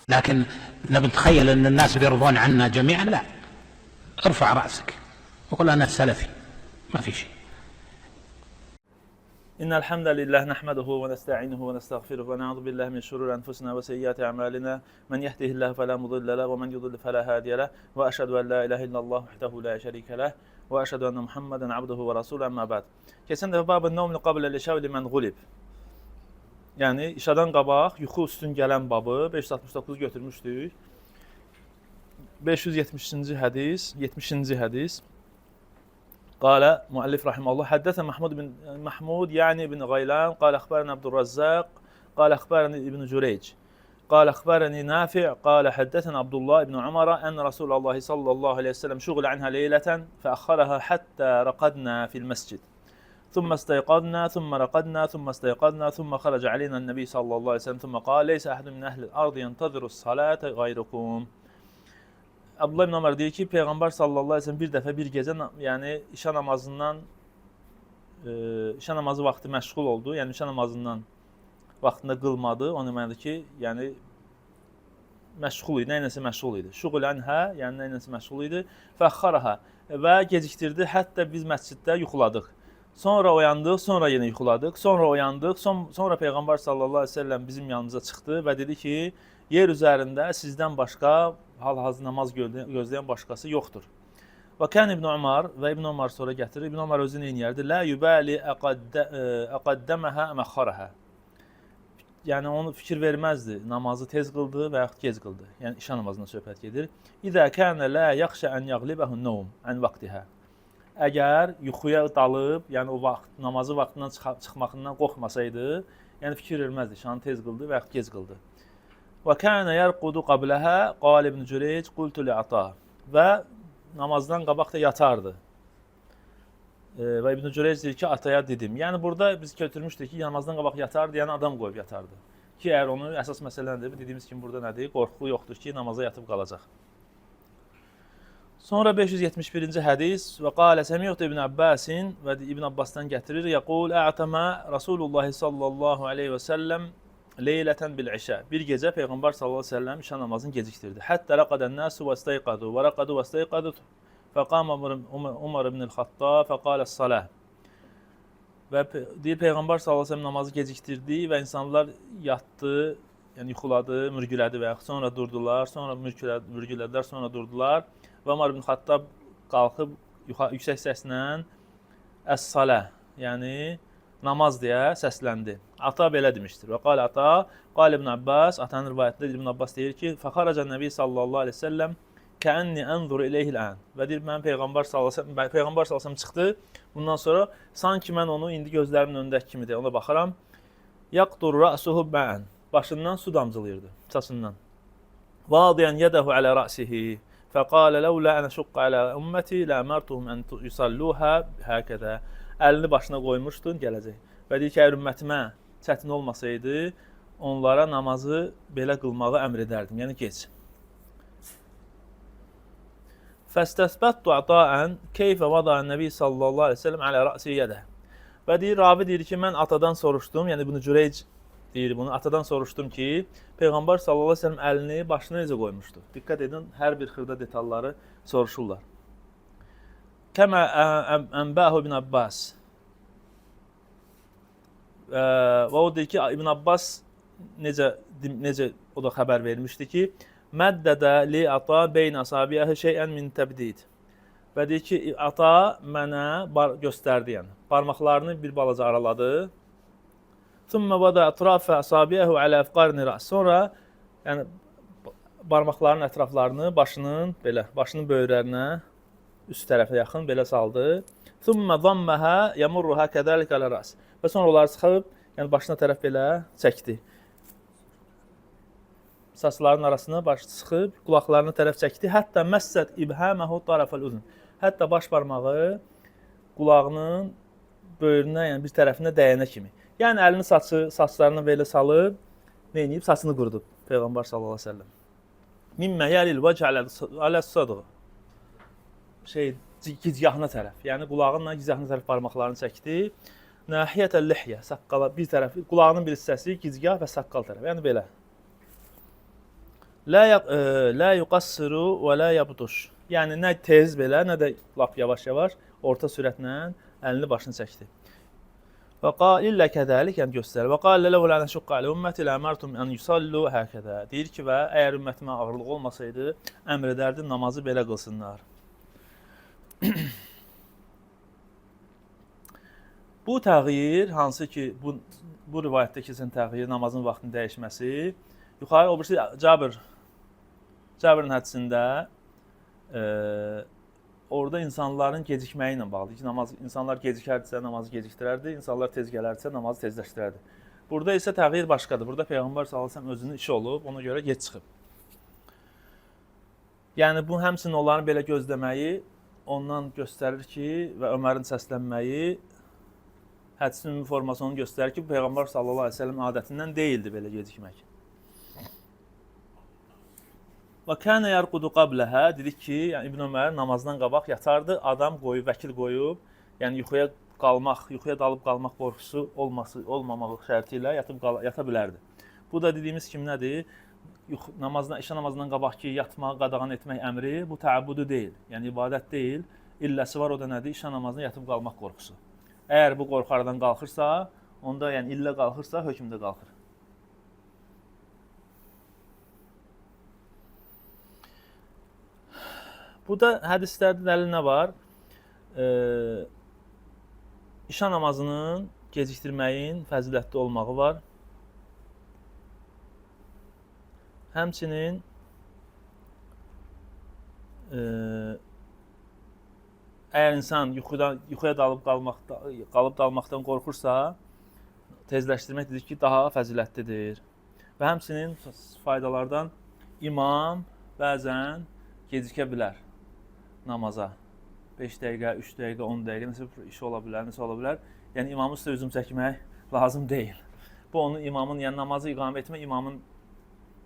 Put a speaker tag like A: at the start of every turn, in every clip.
A: لكن نبي نتخيل أن الناس بيرضون عنا جميعا، لا، ارفع رأسك وقل أنا سلفي، ما في شيء.
B: إن الحمد لله نحمده ونستعينه ونستغفره ونعوذ بالله من شرور أنفسنا وسيئات أعمالنا، من يهده الله فلا مضل له ومن يضلل فلا هادي له، وأشهد أن لا إله إلا الله وحده لا شريك له، وأشهد أن محمدا عبده ورسوله، أما بعد. Keçən dəfə babın nəvm qablə العشاء limen gulib. Yəni işadan qabaq yuxu üstün gələn babı 569 götürmüşdük. 570-ci hədis, 70-ci hədis. قال مؤلف رحمه الله: حدثنا محمود بن محمود يعني بن غيلان قال أخبرنا عبد الرزاق قال أخبرني ابن جريج قال أخبرني نافع قال حدثنا عبد الله بن عمر أن رسول الله صلى الله عليه وسلم شغل عنها ليلة فأخرها حتى رقدنا في المسجد، ثم استيقظنا ثم رقدنا ثم استيقظنا ثم خرج علينا النبي صلى الله عليه وسلم ثم قال: ليس أحد من أهل الأرض ينتظر الصلاة غيركم. Abdullah ibn Ömər deyir ki, Peyğəmbər sallallahu əleyhi və səlləm bir dəfə bir gecə, yəni işa namazından işa namazı vaxtı məşğul oldu. Yəni işa namazından vaxtında qılmadı. O deməkdir ki, yəni məşğul idi, nə iləsə məşğul idi. Şuğul anha, yəni nə iləsə məşğul idi. Fəxxaraha, və gecikdirdi, hətta biz məsciddə yuxuladıq. Sonra oyandıq, sonra yenə yuxuladıq, sonra oyandıq. Sonra Peyğəmbər sallallahu əleyhi və səlləm bizim yanımıza çıxdı və dedi ki, yer üzərində sizdən başqa hal-hazırda namaz gözləyən başqası yoxdur. Və kan İbn Umar, və İbn Umar sonra gətirir. İbn Umar özü nə edirdi? La yubali əqaddəməhə əməxxaraha. Yəni onu fikir verməzdi. Namazı tez qıldı və yaxud gec qıldı. Yəni işa namazına söhbət gedir. İzə kana la yaxşa an yaglibahu nawm an vaqtiha. Əgər yuxuya dalıb, yəni o vaxt namazı vaxtından çıxmağından qorxmasaydı, yəni fikir verməzdi. İşanı tez qıldı və yaxud gec qıldı. Və kana yarqudu qablaha, qala İbn Cüreyc: qultu li Ata. Və namazdan qabaq da yatardı. Və İbn Cüreyc deyir ki, Ataya dedim. Yəni burada biz götürmüşdük ki, namazdan qabaq yatardı, yəni adam qoyub yatardı. Ki əgər onu əsas məsələ nədir? Dediyimiz kimi burada nədir? Qorxu yoxdur ki, namaza yatıb qalacaq. Sonra 571-ci hədis: və qalə səmi'tu İbn Abbasin, və İbn Abbasdan gətirir. Yəqul: A'tama Rasulullah sallallahu aleyhi və səlləm leylətən bil işə. Bir gecə Peyğəmbər sallallahu əleyhi və səlləm işə namazını gecikdirdi. Hətta raqadan nasu və istayqadu və raqadu və istayqadu, fəqama Umar ibn el-Xattab fəqalə salah. Və deyir, Peyğəmbər sallallahu əleyhi və səlləm namazı gecikdirdi və insanlar yatdı, yəni yuxuladı, mürgülədi və yaxud sonra durdular, sonra mürgülədilər, sonra durdular. Və Umar ibn Xattab qalxıb yüksək səslə əs-salah, yəni namaz deyə səsləndi. Ata belə demişdir. Və qal Ata, qal İbn Abbas, Atanın rivayətində İbn Abbas deyir ki, fəxaraca Nəbi sallallahu əleyhi və səlləm kəənni ənzuru ileyhil ən. Və deyir, mən Peyğəmbər sallallahu əleyhi və səlləm, Peyğəmbər sallallahu əleyhi və səlləm çıxdı. Bundan sonra sanki mən onu indi gözlərimin önündəki kimidir, ona baxıram. Yaqtur ra'suhu ba'an. Başından su damcılayırdı, saçından. Vadiyan yadahu ala ra'sihi. Fəqalə ləvlə ən əşuqqa alə ümməti ləəmərtuhum ən yusalluha həkədə. Əlini başına qoymuşdun, gələcək. Və deyir ki, əgər ümmətimə çətin olmasaydı, onlara namazı belə qılmağı əmr edərdim. Yəni gec. Fəstəsbəttu ataən keyfə vada Nəbi sallallahu əleyhi və səlləm alə ra'si yədə. Və deyir, ravi deyir ki, mən atadan soruşdum, yəni bunu Cüreyc deyir bunu, atadan soruşdum ki, Peyğəmbər sallallahu əleyhi və səlləm əlini başına necə qoymuşdu? Diqqət edin, hər bir xırda detalları soruşurlar. Kəmə ənbəhu İbn Abbas. Və o deyir ki, İbn Abbas necə o da xəbər vermişdi ki, məddədə li ata beynə asabiyyəhi şeyən min təbdid. Və deyir ki, ata mənə göstərdi, yəni barmaqlarını bir balaca araladı. Thumma vada atrafa asabiyyəhu alə əfqarini rəs. Sonra yəni barmaqlarının ətraflarını başının belə, başının böyrlərinə üst tərəfə yaxın belə saldı. Thumma zammaha yamurruha kəzəlikə alə rəs. Və sonra onları çıxıb, yəni başına tərəf belə çəkdi. Saçlarının arasına başı sıxıb, qulaqlarına tərəf çəkdi. Hətta məssət ibhəməhu tarafəl uzun. Hətta baş barmağı qulağının böyrünə, yəni bir tərəfinə dəyənə kimi. Yəni əlini saçlarını belə salıb, nə edib? Saçını qurudub Peyğəmbər sallallahu əleyhi və səlləm. Mimmə yəlil vəcə alə sadğı. Gicgahına tərəf. Yəni qulağınla gicgahına tərəf barmaqlarını çəkdi. Nahiyyətəl lihyə, saqqala bir tərəfi, qulağının bir hissəsi gicgah və saqqal tərəf. Yəni belə. La yuqassiru və la yabduş. Yəni nə tez belə, nə də lap yavaş-yavaş, orta sürətlə əlini başını çəkdi. Və qal illə kədəlik, yəni göstərir. Və qal ləv la nəşuqqa alə ümməti ləmərtum ən yusallu həkədə. Deyir ki, və əgər ümmətimə ağırlıq olmasaydı, əmr edərdim namazı belə qılsınlar. Bu təğyir, hansı ki, bu rivayətdə keçən təğyir, namazın vaxtının dəyişməsi, yuxarı o birisi Cabirin hədisində orada insanların gecikməyi ilə bağlıdır ki, namaz, insanlar gecikərdisə namazı gecikdirərdi, insanlar tez gələrdisə namazı tezləşdirərdi. Burada isə təğyir başqadır. Burada Peyğəmbər sallallahu əleyhi və səlləm özünün işi olub, ona görə gec çıxıb. Yəni bu həmçinin onların belə gözləməyi ondan göstərir ki, və Ömərin səslənməyi hədisin ümumi forması onu göstərir ki, bu Peyğəmbər sallallahu əleyhi və səlləm adətindən deyildi belə gecikmək. Və kənə yarqudu qabləhə, dedik ki, yəni İbn Ömər namazdan qabaq yatardı, adam qoyub, vəkil qoyub, yəni yuxuya qalmaq, yuxuya dalıb qalmaq qorxusu olmamağı şərti ilə yata bilərdi. Bu da dediyimiz kimi nədir? Namazdan, işə namazından qabaq ki, yatmağı qadağan etmək əmri bu təəbbudu deyil, yəni ibadət deyil. İlləsi var, o da nədir? İşə namazına yatıb qalmaq qorxusu. Əgər bu qorxu aradan qalxırsa, onda yəni illə qalxırsa, hökm də qalxır. Bu da hədislərdə dəlil nə var? İşa namazının gecikdirməyin fəzilətli olmağı var. Həmçinin əgər insan yuxuya dalıb dalmaqdan qorxursa, tezləşdirmək dedik ki, daha fəzilətlidir. Və həmçinin faydalardan imam bəzən gecikə bilər namaza. 5 dəqiqə, 3 dəqiqə, 10 dəqiqə, nəsə bir iş ola bilər, nəsə ola bilər. Yəni imamın üstə hücum çəkmək lazım deyil. Bu onun imamın, yəni namazı iqamə etmək imamın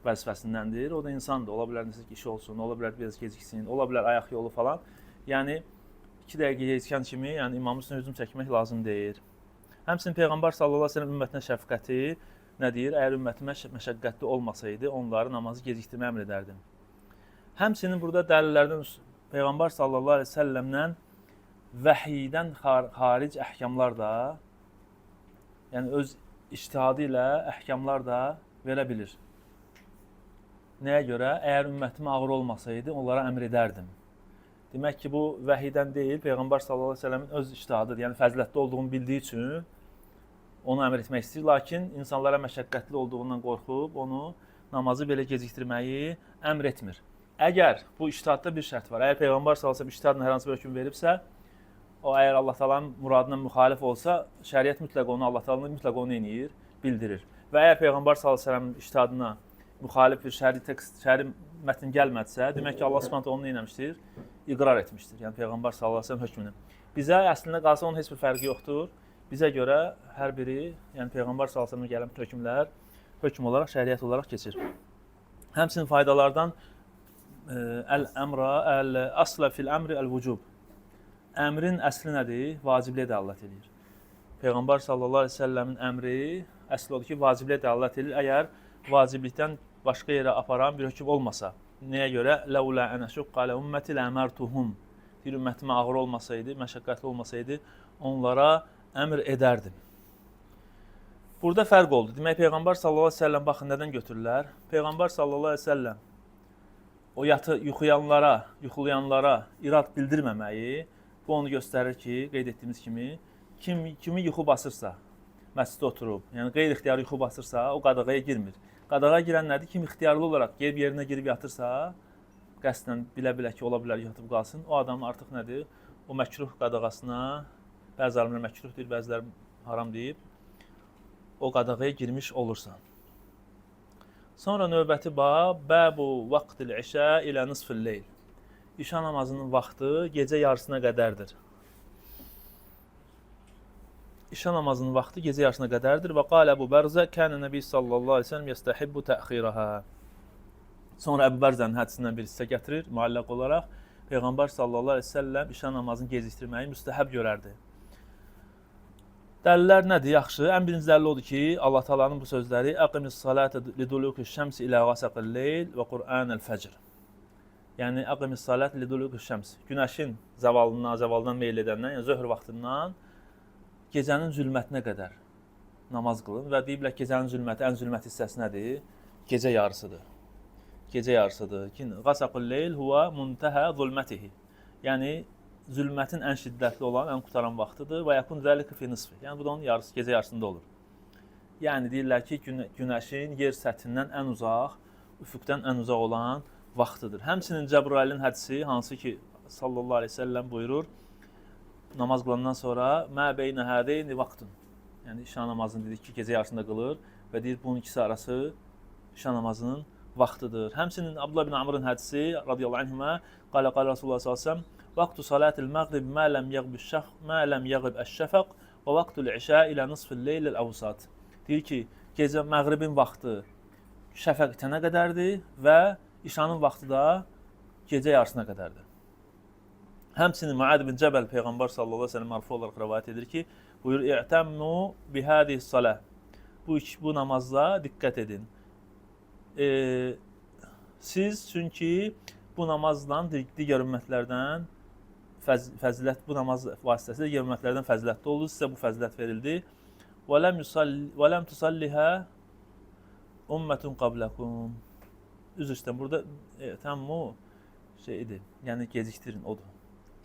B: vəzifəsindəndir. O da insandır. Ola bilər nəsə işi olsun, ola bilər biraz geciksin, ola bilər ayaq yolu falan. Yəni 2 dəqiqə gecikən kimi, yəni imamın üstünə hücum çəkmək lazım deyil. Həmçinin Peyğəmbər sallallahu əleyhi və səlləm ümmətinə şəfqəti nə deyir? Əgər ümmətimə məşəqqətli olmasaydı, onları namazı gecikdirməyə əmr edərdim. Həmçinin burada dəlillərdən Peyğəmbər sallallahu əleyhi və səlləmdən vəhiydən xaric əhkamlar da, yəni öz ictihadı ilə əhkamlar da verə bilir. Nəyə görə? Əgər ümmətimə ağır olmasaydı, onlara əmr edərdim. Demək ki, bu vəhiydən deyil, Peyğəmbər sallallahu əleyhi və səlləmin öz ictihadıdır. Yəni fəzilətli olduğunu bildiyi üçün onu əmr etmək istəyir. Lakin insanlara məşəqqətli olduğundan qorxub, onu namazı belə gecikdirməyi əmr etmir. Əgər bu ictihadda bir şərt var, əgər Peyğəmbər sallallahu əleyhi və səlləm ictihadla hər hansı bir hökm veribsə, o əgər Allah Taala'nın muradına müxalif olsa, şəriət mütləq onu, Allah Taala mütləq onu eləyir, bildirir. Və əgər Peyğəmbər sallallahu əleyhi və səlləmin ictihadına müxalif bir şəri tekst, şəri mətn gəlmədisə, demək ki, Allah Subhanahu onu nə etmişdir? İqrar etmişdir. Yəni Peyğəmbər sallallahu əleyhi və səlləm hökmünü. Bizə əslində qalsa onun heç bir fərqi yoxdur. Bizə görə hər biri, yəni Peyğəmbər sallallahu əleyhi və səlləmə gələn hökmlər hökm olaraq, şəriət olaraq keçir. Həmçinin faydalardan əl-əmra, əl-əslə fil-əmri əl-vücub. Əmrin əsli nədir? Vacibliyə dəlalət edir. Peyğəmbər sallallahu əleyhi və səlləmin əmri əsli odur ki, vacibliyə dəlalət edir. Əgər vaciblikdən başqa yerə aparan bir hökm olmasa. Nəyə görə? Ləulə ən əşuqqa alə ümməti ləmərtuhum. Deyir, ümmətimə ağır olmasaydı, məşəqqətli olmasaydı, onlara əmr edərdim. Burada fərq oldu. Demək, Peyğəmbər sallallahu əleyhi və səlləm, baxın, nədən götürürlər? Peyğəmbər sallallahu əleyhi və səlləm o yuxulayanlara irad bildirməməyi, bu onu göstərir ki, qeyd etdiyimiz kimi, kimi yuxu basırsa, məsciddə oturub, yəni qeyri-ixtiyari yuxu basırsa, o qadağaya girmir. Qadağa girən nədir? Kim ixtiyarlı olaraq gelib yerinə girib yatırsa, qəsdən bilə-bilə ki, ola bilər yatıb qalsın, o adam artıq nədir? O məkruh qadağasına, bəzi alimlər məkruh deyir, bəziləri haram deyib, o qadağaya girmiş olursan. Sonra növbəti bab, bəbu vaqtil işə ilə nisfil leyl. İşa namazının vaxtı gecə yarısına qədərdir. İşa namazının vaxtı gecə yarısına qədərdir. Və qalə Əbu Bərzə, kənə Nəbi sallallahu əleyhi və səlləm yestəhibbu təxiraha. Sonra Əbu Bərzənin hədisindən bir hissə gətirir, müəllaq olaraq. Peyğəmbər sallallahu əleyhi və səlləm işa namazını gecikdirməyi müstəhəb görərdi. Dəlillər nədir? Yaxşı. Ən birinci dəlil odur ki, Allah Taala'nın bu sözləri "Əqimis salata liduluki şəms ilə qasaqil leyl və Qur'anel fəcr." Yəni əqimis salat liduluki şəms. Günəşin zəvalından, zəvaldan meyl edəndən, yəni zöhr vaxtından gecənin zülmətinə qədər namaz qılın və deyiblər gecənin zülməti ən zülmət hissəsi nədir? Gecə yarısıdır. Gecə yarısıdır. Ki qasaqul leyl huve muntaha zulmetihi. Yəni zülmətin ən şiddətli olan, ən qutaran vaxtıdır və yakun zəlika fi nisfi. Yəni bu da onun yarısı, gecə yarısında olur. Yəni deyirlər ki, günəşin yer səthindən ən uzaq, üfüqdən ən uzaq olan vaxtıdır. Həmçinin Cəbrailin hədisi, hansı ki sallallahu əleyhi və səlləm buyurur, namaz qılandan sonra mə beynə hədeyni vaxtun. Yəni işa namazını dedik ki, gecə yarısında qılır və deyir bunun ikisi arası işa namazının vaxtıdır. Həmçinin Abdullah bin Amrın hədisi radiyallahu anhuma qala qala Rasulullah sallallahu əleyhi və səlləm vaqtu salatil məğrib ma ləm yəğib şəf ma ləm yəğib əş-şəfəq və vaqtul işa ilə nisfil leyl əvsat. Deyir ki, gecə məğribin vaxtı şəfəq itənə qədərdir və işanın vaxtı da gecə yarısına qədərdir. Həmçinin Muad bin Cəbəl Peyğəmbər sallallahu əleyhi və səlləm mərfu olaraq rivayət edir ki, buyur i'temmu bi hadihi salah. Bu namazda diqqət edin. Siz çünki bu namazla digər ümmətlərdən fəzilət, bu namaz vasitəsilə digər ümmətlərdən fəzilətli oldu. Sizə bu fəzilət verildi. Və ləm tusalliha ummetun qablakum. Üzr istəyirəm, burada təmmu şey idi. Yəni gecikdirin odur.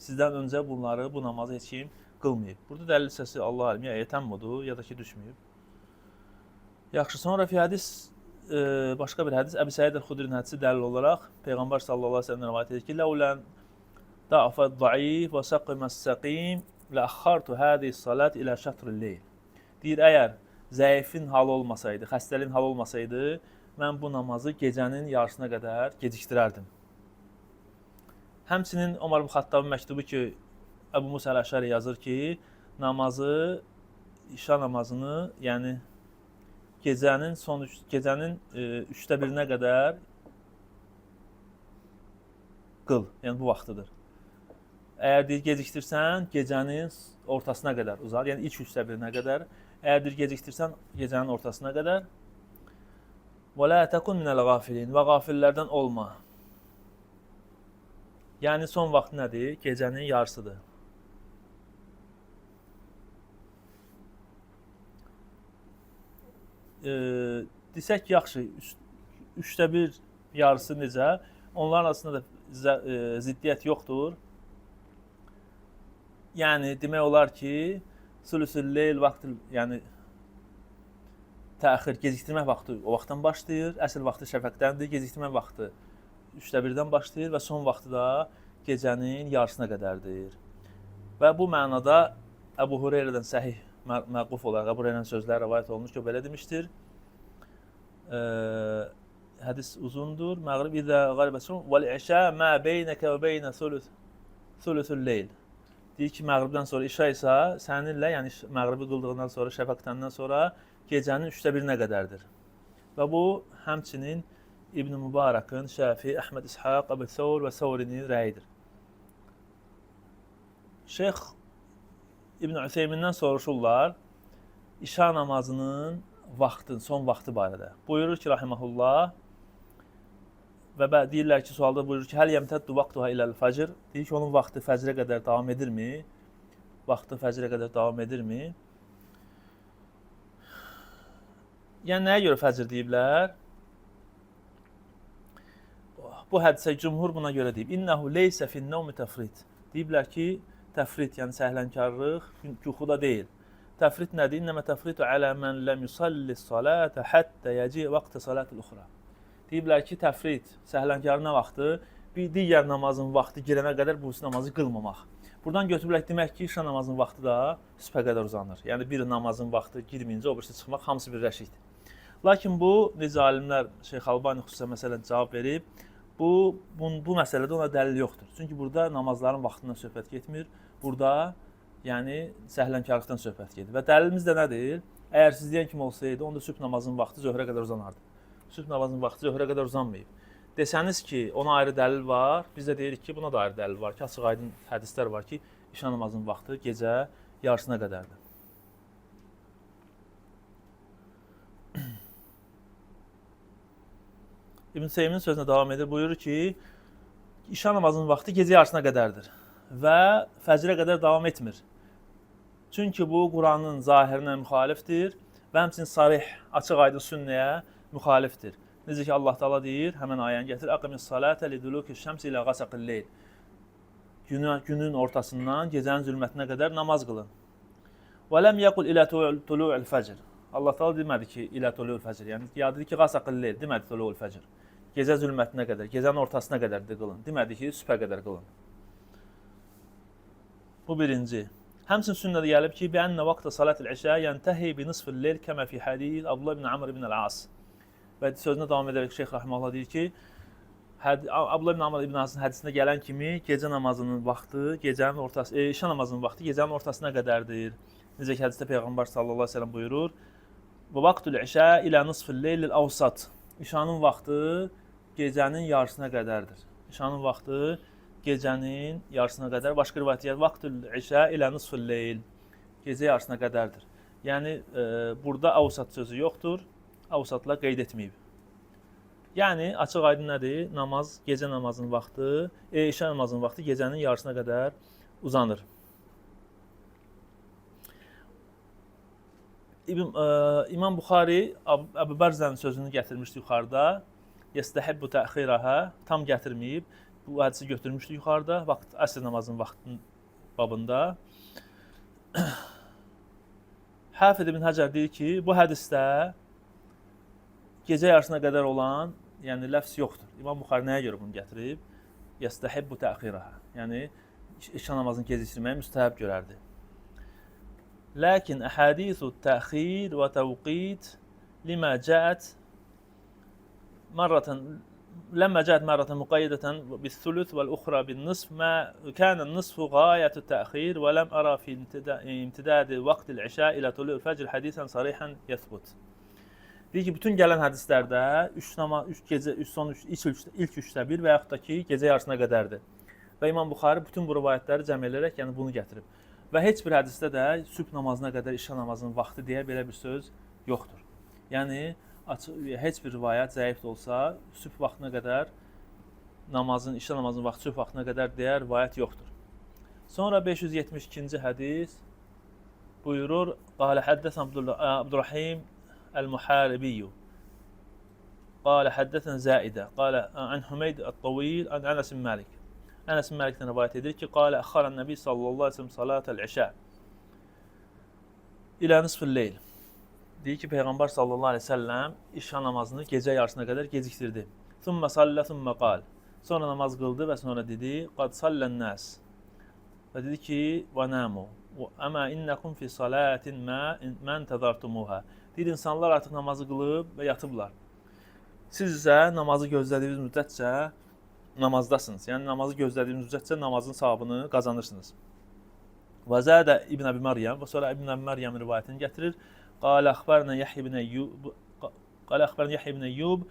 B: Sizdən öncə bunları, bu namazı heç kim qılmayıb. Burada dəlil hissəsi Allah alim ya etəmmudur, ya da ki düşməyib. Yaxşı, sonra fi hədis başqa bir hədis Əbi Səid el-Xudrinin hədisi dəlil olaraq Peyğəmbər sallallahu əleyhi və səlləm rivayət edir ki, "Ləulən da'afa za'if və saqima as-saqim la axxartu hadihi salat ila şatril leyl." Deyir, əgər zəifin halı olmasaydı, xəstəliyin halı olmasaydı, mən bu namazı gecənin yarısına qədər gecikdirərdim. Həmçinin Omar ibn Xattabın məktubu ki, Əbu Musa əl-Əşəri yazır ki, namazı, işa namazını, yəni gecənin son gecənin üçdə birinə qədər qıl. Yəni bu vaxtıdır. Əgər deyir gecikdirsən, gecənin ortasına qədər uzar. Yəni ilk üçdə birinə qədər. Əgər deyir gecikdirsən, gecənin ortasına qədər. Və la təkun minəl qafilin. Və qafillərdən olma. Yəni son vaxt nədir? Gecənin yarısıdır. Desək ki, yaxşı, üçdə bir yarısı necə? Onların arasında da ziddiyyət yoxdur. Yəni demək olar ki, sülüsül leyl vaxtı, yəni təxir, gecikdirmək vaxtı o vaxtdan başlayır. Əsl vaxtı şəfəqdəndir, gecikdirmə vaxtı üçdə birdən başlayır və son vaxtı da gecənin yarısına qədərdir. Və bu mənada Əbu Hüreyrədən səhih məquf olaraq Əbu Hüreyrənin sözləri rivayət olunur ki, o belə demişdir. Hədis uzundur. Məğrib idə qaribəsun vəl-işa mə beynəkə və beynə sülüsül leyl. Deyir ki, məğribdən sonra işa isə səninlə, yəni məğribi qıldığından sonra, şəfəqdən sonra gecənin üçdə birinə qədərdir. Və bu həmçinin İbn Mübarakın, Şəfi, Əhməd İshaq, Əbu Thawr və Thawrinin rəyidir. Şeyx İbn Üseymindən soruşurlar işa namazının vaxtın, son vaxtı barədə. Buyurur ki, rahimehullah və deyirlər ki, sualda buyurur ki, həl yəmtəddu vaqtuha iləl fəcr. Deyir ki, onun vaxtı fəcrə qədər davam edirmi? Vaxtı fəcrə qədər davam edirmi? Yəni nəyə görə fəcr deyiblər? Bu hədisə cümhur buna görə deyib. İnnehu leysə fin-nəvmi təfrit. Deyiblər ki, təfrit, yəni səhlənkarlıq yuxuda deyil. Təfrit nədir? İnnəmə təfritu alə mən ləm yusalli salata həttə yəci vaqtı salatil uxra. Deyiblər ki, təfrit, səhlənkarlıq nə vaxtı? Bir digər namazın vaxtı girənə qədər bu namazı qılmamaq. Buradan götürürlər demək ki, işa namazının vaxtı da sübhə qədər uzanır. Yəni bir namazın vaxtı girməyincə o birisi çıxmaq hamısı birləşikdir. Lakin bu necə alimlər Şeyx Albani xüsusən məsələn cavab verib, bu məsələdə ona dəlil yoxdur. Çünki burada namazların vaxtından söhbət getmir. Burada yəni səhlənkarlıqdan söhbət gedir. Və dəlilimiz də nədir? Əgər siz deyən kimi olsaydı, onda sübh namazının vaxtı zöhrə qədər uzanardı. Sübh namazının vaxtı zöhrə qədər uzanmayıb. Desəniz ki, ona ayrı dəlil var, biz də deyirik ki, buna da ayrı dəlil var ki, açıq aydın hədislər var ki, işa namazının vaxtı gecə yarısına qədərdir. İbn Seymin sözünə davam edir, buyurur ki, işa namazının vaxtı gecə yarısına qədərdir və fəcrə qədər davam etmir. Çünki bu Quranın zahirinə müxalifdir və həmçinin sarih, açıq-aydın sünnəyə müxalifdir. Necə ki Allah Taala deyir, həmən ayəni gətir: "Aqimis salate liduluki şəms ilə qasaqil leyl." Günün ortasından gecənin zülmətinə qədər namaz qılın. Və ləm yəqul ilə tulu'l fəcr. Allah Taala demədi ki, ilə tulu'l fəcr. Yəni ya dedi ki, qasaqil leyl, demədi tulu'l fəcr. Gecə zülmətinə qədər, gecənin ortasına qədər də qılın. Demədi ki, sübhə qədər qılın. Bu birinci. Həmçinin sünnədə gəlib ki, bi enne vaqta salatil işa yentehi bi nisfil leyl kəmə fi hadis Abdullah ibn Amr ibn el-As. Və sözünə davam edərək Şeyx rahimehullah deyir ki, Abdullah ibn Amr ibn Asın hədisində gələn kimi gecə namazının vaxtı, gecənin ortası, işa namazının vaxtı gecənin ortasına qədərdir. Necə ki hədisdə Peyğəmbər sallallahu əleyhi və səlləm buyurur: "Və vaqtul işa ilə nisfil leylil awsat." İşanın vaxtı gecənin yarısına qədərdir. İşanın vaxtı gecənin yarısına qədər. Başqa rivayət gəlir: "Vaqtul işa ilə nisfil leyl." Gecə yarısına qədərdir. Yəni burada awsat sözü yoxdur. Awsatla qeyd etməyib. Yəni açıq aydın nədir? Namaz, gecə namazının vaxtı, işa namazının vaxtı gecənin yarısına qədər uzanır. İmam Buxari Əbu Bərzənin sözünü gətirmişdi yuxarıda. Yestəhibbu təxiraha tam gətirməyib. Bu hədisi götürmüşdü yuxarıda, vaxt əsr namazının vaxtının babında. Hafiz ibn Həcər deyir ki, bu hədisdə gecə yarısına qədər olan, yəni ləfz yoxdur. İmam Buxari nəyə görə bunu gətirib? Yestəhibbu təxiraha. Yəni işa namazını gecikdirməyi müstəhəb görərdi. Lakin əhadisu təxir və təvqit limə cəət marratan لما جاءت مرة مقيدة بالثلث والأخرى بالنصف ما كان النصف غاية التأخير ولم أرى في امتداد وقت العشاء إلى طلوع الفجر حديثا صريحا يثبت. Deyir ki, bütün gələn hədislərdə 3 namaz, 3 gecə, 3 son 3, ilk 3də 1 və yaxud da ki, gecə yarısına qədərdir. Və İmam Buxari bütün bu rivayətləri cəm edərək, yəni bunu gətirib. Və heç bir hədisdə də sübh namazına qədər işa namazının vaxtı deyə belə bir söz yoxdur. Yəni açıq, heç bir rivayət zəif də olsa, sübh vaxtına qədər namazın, işa namazının vaxtı sübh vaxtına qədər deyə rivayət yoxdur. Sonra 572-ci hədis buyurur: Qalə həddəsən Abdurrahim el-Muharibiyyu. Qalə həddəsən Zaidə. Qalə an Hümeyd et-Tawil an Anas bin Malik. Anas bin Malikdən rivayət edir ki, qalə əxxarən Nəbi sallallahu əleyhi və səlləm salatel işa ilə nisfil leyl. Deyir ki, Peyğəmbər sallallahu əleyhi və səlləm işa namazını gecə yarısına qədər gecikdirdi. Thumma salla thumma qal. Sonra namaz qıldı və sonra dedi: "Qad sallan nas." Və dedi ki: "Və namu. Əmə innekum fi salatin ma men tezartumuha." Deyir, insanlar artıq namazı qılıb və yatıblar. Siz isə namazı gözlədiyiniz müddətcə namazdasınız. Yəni namazı gözlədiyiniz müddətcə namazın savabını qazanırsınız. Və zədə İbn Əbi Məryəm və sonra İbn Əbi Məryəmin rivayətini gətirir. Qalə əxbərnə Yahya ibn Əyyub Qalə əxbərnə Yahya ibn Əyyub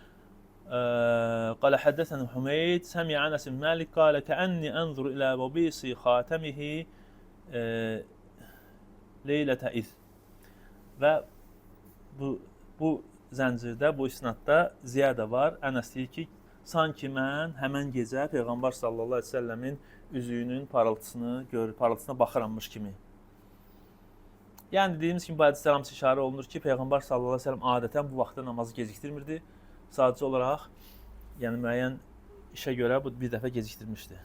B: قال حدثنا حميد سمع أنس بن مالك قال كأني أنظر إلى وبيص خاتمه ليلة إذ. Və bu zəncirdə, bu isnadda ziyadə var. Ənəs deyir ki, sanki mən həmən gecə Peyğəmbər sallallahu əleyhi və səlləmin üzüyünün parıltısını gör, parıltısına baxırammış kimi. Yəni dediyimiz kimi bu hədislər hamısı işarə olunur ki, Peyğəmbər sallallahu əleyhi və səlləm adətən bu vaxtda namazı gecikdirmirdi. Sadəcə olaraq, yəni müəyyən işə görə bu bir dəfə gecikdirmişdi.